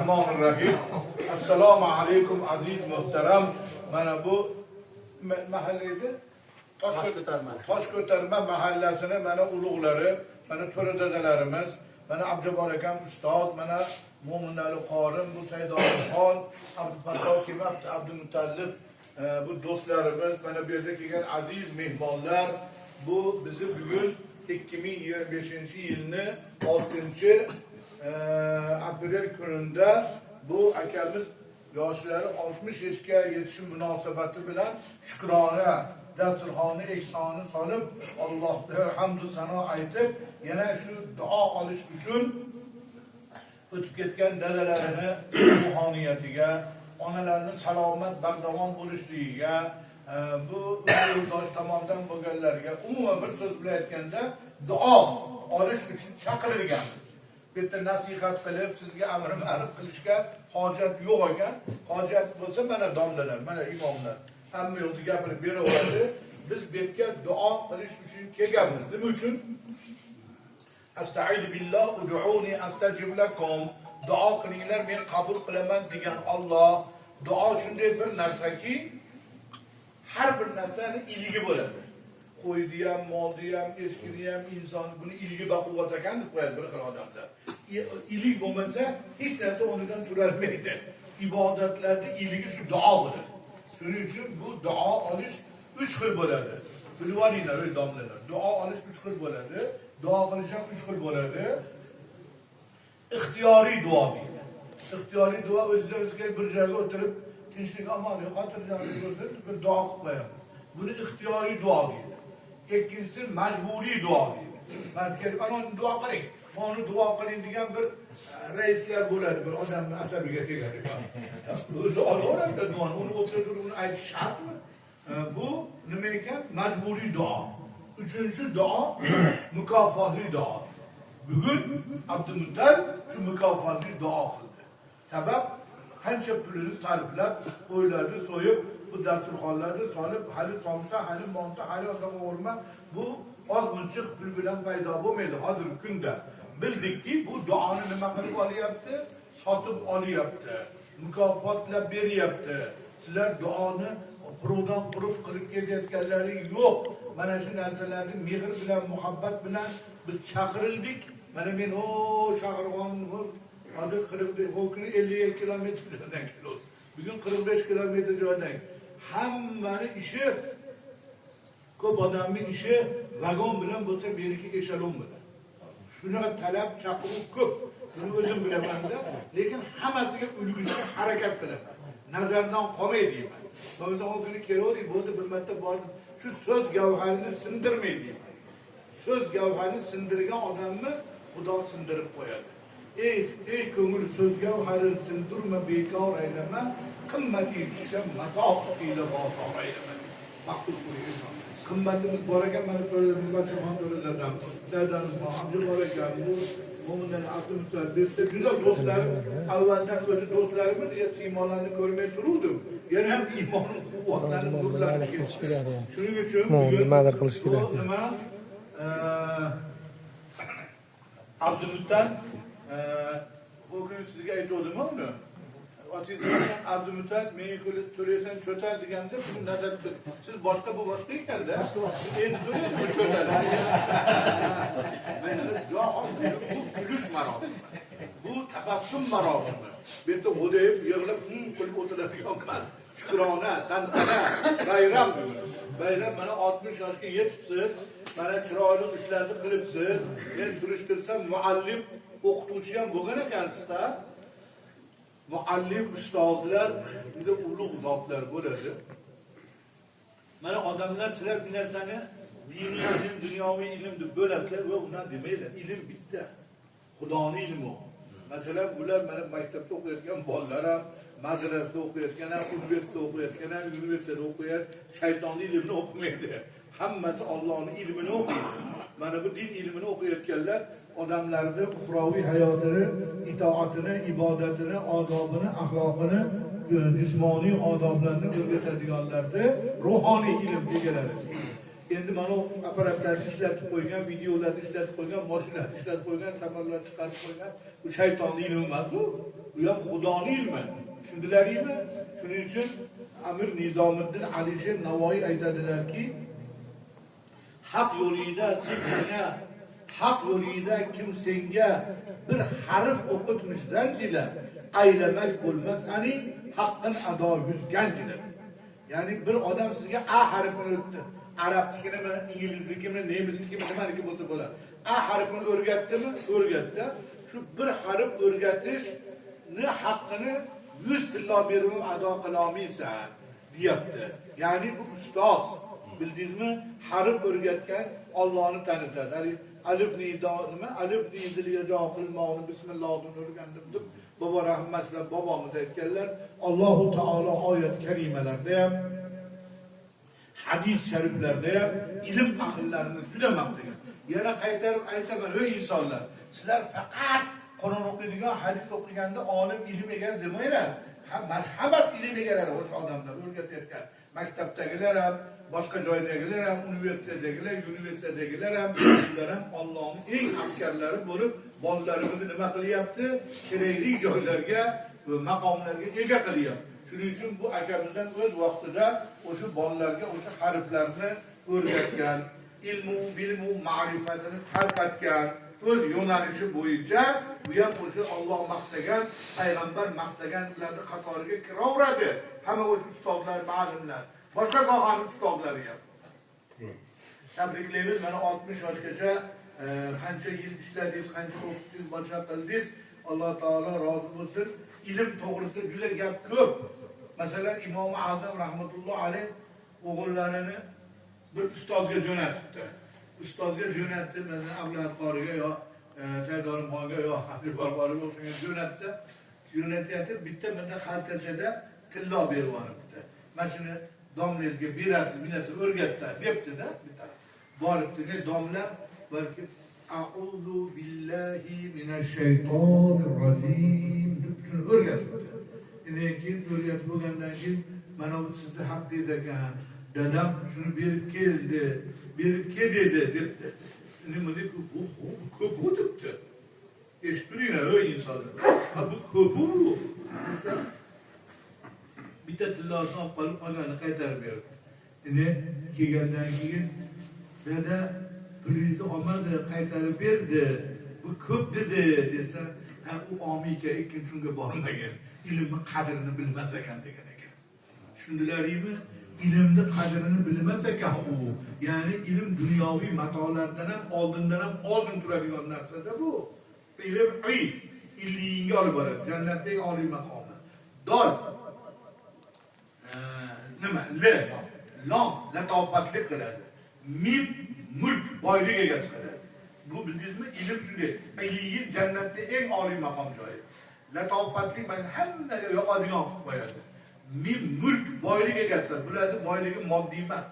Rohmanir Rohim. Assalomu alaykum, aziz, muhtaram mana bu mahalla edi. Toshko'tarma. Toshko'tarma mahallasini mana ulug'lari, mana to'ra dadalarimiz, mana Abjabor akam ustoz, mana Mo'minali qorim, bu Saidolixon, Abdufattoh kelmabdi, Abdumutallib, bu do'stlarimiz, mana bu yerda kelgan aziz mehmonlar, bu bizni bugun 2025 yilni 6 aprel kunida bu akamiz yoshlari 60 yoshga yetishi munosabati bilan shukrona dasturxonni ehsoni solib, Allohga hamdu sano aytib, yana shu duo olish uchun o'tib ketgan dadalarini ruhoniyatiga, onalarini salomat bardavom bo'lishligiga, bu yo'ldosh tomondan bo'lganlarga, umuman bir so'z bilan aytganda, duo olish uchun chaqirilganmiz. Bu yerda nasihat qilib, sizga amr ma'ruf qilishga hojat yo'q ekan. Hojat bo'lsa, mana domlalar, mana imomlar hamma yoqda gapirib beraveradi. Biz bu yerga duo qilish uchun kelganmiz. Nima uchun? Astaidu billah, ud'uni astajib lakum. Duo qilinglar, men qabul qilaman degan Alloh. Duo shunday bir narsaki, har bir narsani iligi bo'ladi. Qo'yni ham, molni ham, echkini ham, inson buni iligi baquvvat ekan deb qo'yadi bir xil odamlar. Ilik bo'lmasa hech narsa o'rnidan turolmaydi. Ibodatlarda iligi shu duo bo'ladi. Shuning uchun bu duo olish uch xil bo'ladi. Bilib olinglar, ey domlalar. Duo olish uch xil bo'ladi. Duo qilish ham uch xil bo'ladi. Ixtiyoriy duo deydi. Ixtiyoriy duo o'zidan o'zi kelib bir joyga o'tirib, tinchlik, omonlik, xotirjamlik bo'lsin, bir duo qilib qo'yamiz. Buni ixtiyoriy duo deydi. Ikkinchisi majburiy duo deydi. Man kelib, ana uni duo qiling, uni duo qiling degan bir raislar bo'ladi, bir odamni asabiga tegadi. O'zi olaveradi duoni, uni o'tira turib uni aytish shartmi? Bu nima ekan? Majburiy duo. Uchinchi duo mukofotli duo. Bugun Abdumuttal shu mukofotli duo qildi. Sabab qancha pulini sarflab, qo'ylarni so'yib, bu dasturxonlarni solib, hali somsa, hali monta, hali qovurma, bu oz munchiq pul bilan paydo bo'lmaydi hozirgi kunda. Bildikki, bu duoni nima qilib olyapti? Sotib olyapti. Mukofotlab beryapti. Sizlar duoni quruqdan quruq qilib kelayotganlaring yo'q. Mana shu narsalarni mehr bilan, muhabbat bilan biz chaqirildik. Mana men o Shahirxon hozir 45, o kuni 52 kilometr joydan keldim. Bugun 45 kilometr joydan. Hammani ishi, ko'p odamning ishi vagon bilan bo'lsa, meniki eshalon bilan. Shunaqa talab, chaqiruv ko'p. Buni o'zim bilamanda, lekin hammasiga ulgurishga harakat qilaman. Nazardan qolmay deyman. Bo'lmasa o kuni keluvdik, bo'ldi, bir marta bordim. Shu so'z gavharini sindirmay deyman. So'z gavharini sindirgan odamni Xudo sindirib qo'yadi. Ey, ey ko'ngil, so'z gavharini sindirma, bekor aylama, qimmati tushgan mato ustida bozor aylama. Maxtum inson. Qimmatimiz bor ekan, mana To'ra To'ra dadam, Saidalixon, Abdubor akam, bu Mo'minali Abdumutallib, bu juda do'stlarim, avvaldan o'zi do'stlarim deya siymolarni ko'rmay turuvdim. Yana ham iymonim quvvatlanib, nurlanib ketdi. Shuning uchun bugun nimadir qilish kerak. Bu nima? Abdumuttal, bu kun sizga aytgandim uni. Otingiz Abdumuttal menga to'laysan cho'tal deganda, buni nazarda tut. Siz boshqa, bu boshqa ekanda. Endi to'laydi bu cho'tal. Bu kulish marosimi. Bu tabassum marosimi. Bu yerda g'o'dayib, yig'lab, qilib o'tiradigan emas. Shukrona, tantana, bayram bugun. Bayram, mana 60 yoshga yetibsiz. Mana chiroyli ishlarni qilibsiz. Men surishtirsam, muallim, o'qituvchi ham bo'lgan ekansizda. Muallim, ustozlar juda ulug' zotlar bo'ladi. Mana odamlar sizlar bir narsani diniy ilm, dunyoviy ilm deb bo'lasizlar va undan demanglar. Ilm bitta. Xudoni ilmi u. Masalan, bular mana maktabda o'qiyotgan bolalar ham, madrasada o'qiyotgan ham, universitetda o'qiyotgan ham, universitetda o'qiyotgan shaytonning ilmini o'qimaydi. Hammasi Allohning ilmini o'qiydi. Mana bu din ilmini o'qiyotganlar odamlarni uxroviy hayotini, itoatini, ibodatini, odobini, axloqini, jismoniy odoblarni o'rgatadiganlarni ruhoniy ilm egalari. Endi mana apparatlarni ishlatib qo'ygan, videolarni ishlatib qo'ygan, mashinalarni ishlatib qo'ygan, samolyotlar chiqarib qo'ygan, bu shaytonning ilmi emas u. Bu ham Xudoning ilmi. Tushundilaringmi? Shuning uchun Amir Nizomiddin Alisher Navoiy aytadilarki, haq yo'lida senga, haq yo'lida kim senga bir harf o'qitmishdan jila aylamak bo'lmas ani haqqin ado yuzgan jila. Ya'ni bir odam sizga a harfini o'tdi. Arabnikimi, ingliznikimi, nemisnikimi, nimaniki bo'lsa bo'ladi. A harfini o'rgatdimi? O'rgatdi. Shu bir harf o'rgatishni haqqini 100 tillo berib ado qila olmaysan deyapti. Ya'ni bu ustoz, bildingizmi? Harf o'rgatgan Allohni tanitadi. Alif nido nima? Alif nidilga jo qilmoqni bismillohdan o'rgandim deb bobo rahmatlar bobomiz aytganlar. Allohu taolo oyat karimalarda ham, hadis shariflarda ham ilm ahllarini juda maqtagan. Yana qaytarib aytaman, ey insonlar, sizlar faqat Qur'on o'qiydigan, hadis o'qiganda olim ilm egasi demanglar. Hammasi ilm egalari o'sha odamlar o'rgatayotgan. Maktabdagilar ham, boshqa joydagilar ham, universitetdagilar, universitetdagilar ham, ular ham Allohning eng askarlari bo'lib, bolalarimizni nima qilyapti? Kerakli joylarga va maqomlarga ega qilyapti. Shuning uchun bu akamizdan o'z vaqtida o'sha bolalarga o'sha harflarni o'rgatgan, ilmu, bilmu, ma'rifatini tarqatgan, o'z yo'nalishi bo'yicha bu ham o'sha Alloh maqtagan, payg'ambar maqtaganlarning qatoriga kiraveradi. Hamma o'sha ustozlar, ma'lumlar, boshqa sohaning ustozlari ham. Tabriklaymiz, mana 60 yoshgacha qancha yil ishladingiz, qancha o'qitdingiz, boshqa qildingiz. Alloh taolo rozi bo'lsin. Ilm to'g'risida juda gap ko'p. Masalan, Imom Azam rahmatulloh alayh o'g'illarini bir ustozga jo'natibdi. Ustozga jo'natdi, masalan, Abdulla Qoriga yo Said Olimxonga yo Habibor Qoriga o'xshagan jo'natsa, jo'natyapti, bitta xaltachada tillo berib yuboribdi. Mana shuni domlangizga berasiz, bir narsa o'rgatsa debdi-da, bitta. Boribdi, ne domla, balki a'udhu billahi minash shaytonir rojim deb shuni o'rgatibdi. Endi keyin o'rgatib bo'lgandan keyin mana bu sizni haqqingiz ekan, dadam shuni berib keldi, berib kel dedi debdi. Endi buni bu ko'p bu debdi. Eshitib turinglar, ey insonlar. Ha bu ko'p bu. Bitta tillosini olib qolib, qolganini qaytarib beribdi. Endi kelgandan keyin dada pulingizni olmadi, qaytarib berdi. Bu ko'p dedi desa, ha u omika ikkinchi unga bormagan, ilmni qadrini bilmas ekan degan ekan. Tushundilaringmi? Ilmni qadrini bilmas ekan u. Ya'ni ilm dunyoviy matolardan ham oldindan ham oldin turadigan narsada bu. Ilm illiyinga olib boradi, jannatdagi oliy maqomi. Dol nima? L lom latofatli qiladi. Mim mulk, boylik egasi qiladi. Bu bildingizmi? Ilm shunday. Illiyin jannatda eng oliy maqom joyi. Latofatli mana hammaga yoqadigan qilib qo'yadi. Mim mulk, boylik egasi. Bularning boyligi moddiy emas.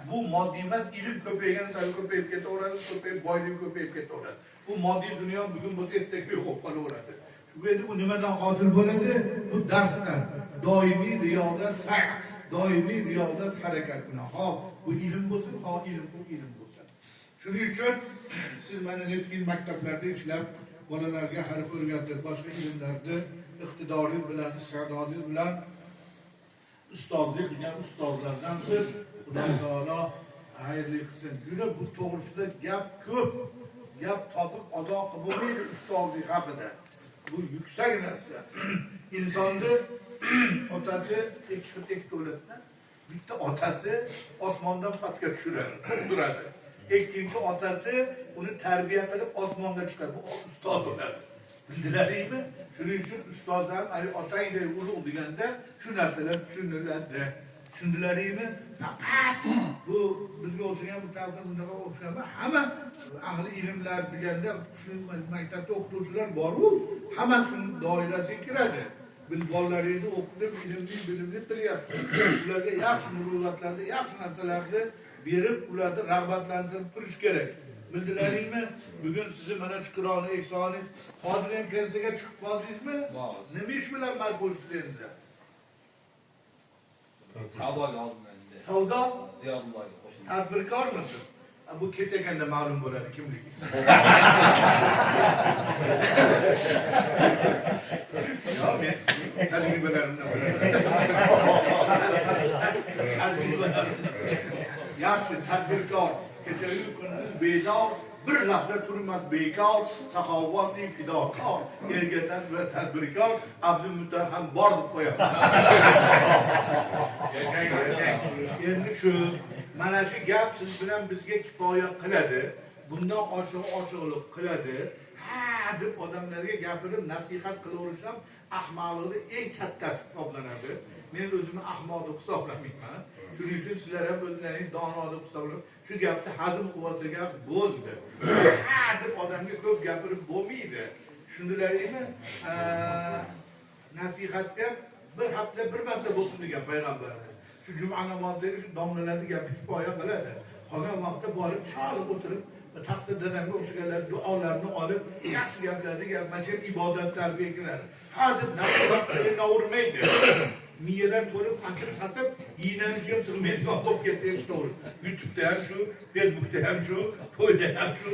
Bu moddiy emas, ilm ko'paygan sari ko'payib ketaveradi, ko'payib boylik ko'payib ketaveradi. Bu moddiy dunyo bugun bo'lsa ertaga yo'q qolaveradi. Shu yerda bu nimadan hosil bo'ladi? Bu darsdan, doimiy riyozat, sa', doimiy riyozat harakat bilan. Ho, bu ilm bo'lsin, ho ilm bu ilm bo'lsin. Shuning uchun siz mana netkin maktablarda ishlab bolalarga harf o'rgatib, boshqa ilmlarni iqtidoringiz bilan, iste'dodingiz bilan ustozlik qilgan ustozlardan siz. Xudo taolo xayrli qilsin. Juda bu to'g'risida gap ko'p. Gap topib ado qilib bo'lmaydi ustozlik haqida. Bu yuksak narsa. Insonni otasi ikki xil ikkita o'ladida. Bitta otasi osmondan pastga tushiradi, turadi. Ikkinchi otasi uni tarbiya qilib osmonga chiqadi. Bu ustoz bo'ladi. Bildilaringmi? Shuning uchun ustoz ham hali otangday ulug' deganda shu narsalar tushuniladi. Tushundilaringmi? Faqat bu bizga o'xshagan bu taqdir bunaqa o'xshama. Hamma ahli ilmlar deganda shu maktabda o'qituvchilar bor-u, hamma shuni doirasiga kiradi. Bil bolalaringizni o'qitib, ilmli, bilimli qilyapti. Ularga yaxshi muruvvatlarni, yaxshi narsalarni berib, ularni rag'batlantirib turish kerak. Bildilaringmi? Bugun sizni mana shukrona ehsoningiz, hozir ham pensiyaga chiqib qoldingizmi? Nima ish bilan mashg'ulsiz endi? Savdoga hozir endi. Savdo? Ziyodullohga qo'shildim. Tadbirkormisiz? Bu ketaganda ma'lum bo'ladi kimligi. Yo'q, men tajribalarimdan bilaman. Yaxshi, tadbirkor. Kechayu kunduz bedor, bir lahza turmas bekor, saxovatli fidokor, erga tasbih tadbirkor, Abdulmuttalib ham bor deb qo'yaman. Yashang, yashang. Endi shu, mana shu gap siz bilan bizga kifoya qiladi. Bundan oshiq-oshiqlik qiladi. Ha deb odamlarga gapirib nasihat qilaverish ham ahmoqlikning eng kattasi hisoblanadi. Men o'zimni ahmoq deb hisoblamayman. Shuning uchun sizlar ham o'zlaringiz dono deb hisoblab, shu gapni hazm qilib olsak ham bo'ldi. Ha deb odamga ko'p gapirib bo'lmaydi. Tushundilaringmi? Nasihatda ham bir hafta bir marta bo'lsin degan payg'ambarimiz. Shu juma namozidagi shu domlalarning gapi kifoya qiladi. Qolgan vaqtda borib chiroyli o'tirib, taqdir dadamga o'xshaganlar duolarni olib, yaxshi gaplarni gap, mana shu ibodat tarbiya qiladi. Ha deb nasihat qilib. Miyadan to'lib, achib sasib, iynani ham sig'maydigan bo'lib ketdi, eshitaverib. YouTube'da ham shu, Facebook'da ham shu, to'yda ham shu,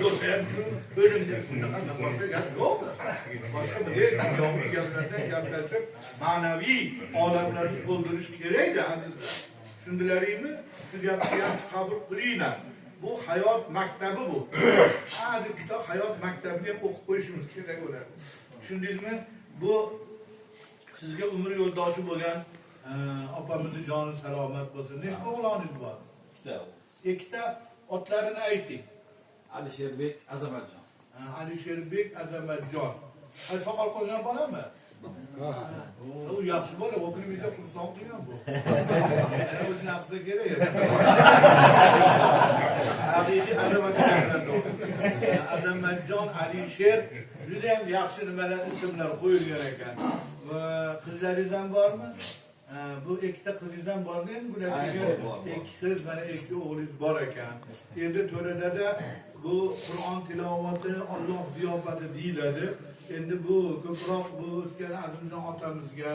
zo'rda ham shu, o'limda ham shunaqa boshqa gap yo'q. Boshqa bir dunyoviy gaplardan gaplashib, ma'naviy olamlarni to'ldirish kerakda, azizlar. Tushundilaringmi? Shu gapni ham qabul qilinglar. Bu hayot maktabi bu. Ha deb kitob hayot maktabini ham o'qib qo'yishimiz kerak bo'ladi. Tushundingizmi? Bu sizga umr yo'ldoshi bo'lgan opamizni joni salomat bo'lsin. Nechta o'g'loningiz bor? Ikkita. Ikkita. Otlarini ayting. Alisherbek, Azamatjon. Alisherbek, Azamatjon. Soqol qo'ygan bolami? U yaxshi bola, o kuni bitta xursand qilgan bu. Ana o'zini aqsa kerak. Haqiqiy Azamatjon. Azamatjon, Alisher juda ham yaxshi nimalar, ismlar qo'yilgan ekan. Qizlaringiz ham bormi? Bu ikkita qizingiz ham bor endi bularga ikki qiz, mana ikki o'g'lingiz bor ekan. Endi to'radada bu Qur'on tilovati Alloh ziyofati deyiladi. Endi bu ko'proq bu o'tgan Azimjon otamizga,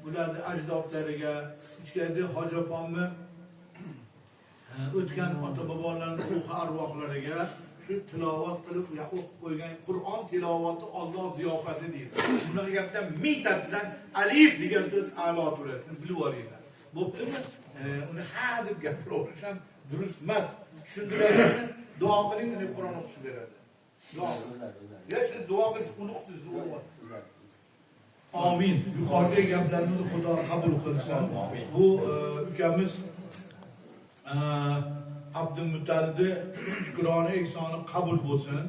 ularning ajdodlariga, ichkarida Hoji opamni o'tgan ota-bobolarining ruhi arvohlariga shu tilovat qilib o'qib qo'ygan Qur'on tilovati Alloh ziyofati deydi. Bunaqa gapdan mingtasidan alif degan so'z a'lo turadi. Shuni bilib olinglar. Bo'ptimi? Uni ha deb gapiraverish ham durust emas. Tushundilaringmi? Duo qiling, uni Qur'on o'qishib beradi. Duo. Ya siz duo qilish ulug'siz. Amin. Yuqoridagi gaplarimizni Xudo qabul qilsin. Bu ukamiz Abdulmuttalibni shukrona ehsoni qabul bo'lsin.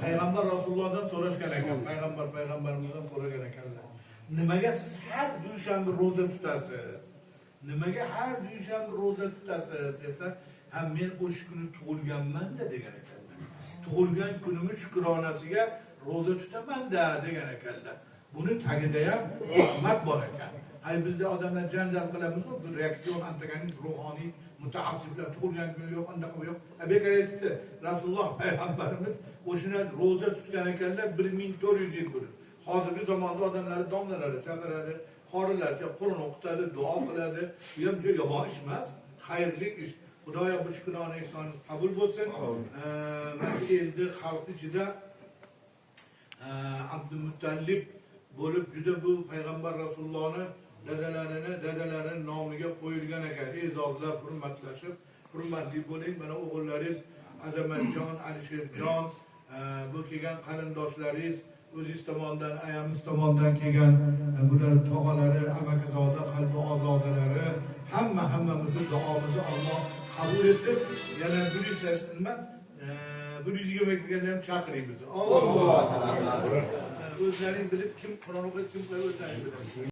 Payg'ambar Rasulullohdan so'rashgan ekan, payg'ambarimizdan so'ragan ekanlar. Nimaga siz har dushanba ro'za tutasiz? Nimaga har dushanba ro'za tutasiz desa, ha men o'sha kuni tug'ilganman-da degan ekanlar. Tug'ilgan kunimni shukronasiga ro'za tutaman-da degan ekanlar. Buni tagida ham hikmat bor ekan. Hali bizda odamlar janjal qilamiz-ku, bir reaksion antagonist ruhoniy mutaassiblar tug'ilgan kuni yo'q, undaqa yo'q. Bekor aytibdi, Rasululloh payg'ambarimiz o'shani ro'za tutgan ekanlar 1400 yil burun. Hozirgi zamonda odamlarni domlalari chaqiradi, qorilarcha Qur'on o'qitadi, duo qiladi. Bu ham juda yomon ish emas, xayrli ish. Xudoyo bu shukrona ehsoningiz qabul bo'lsin. Mana shu elni xalq ichida Abdulmuttalib bo'lib juda bu payg'ambar Rasulullohni dadalarini nomiga qo'yilgan ekan. E'zozlab, hurmatlashib, hurmatli bo'ling. Mana o'g'illaringiz Azamatjon, Alisherjon, bu kelgan qarindoshlaringiz, o'zingiz tomonidan, ayamiz tomonidan kelgan bular tog'alari, amakizoda, qalbi ozodalari, hammamizni duomizni Alloh qabul etib, yana 120 kelganda ham chaqiring bizni. Alloh. O'zlaring bilib kim Qur'on o'qiydi, kim qo'yadi, o'zlaring biladi.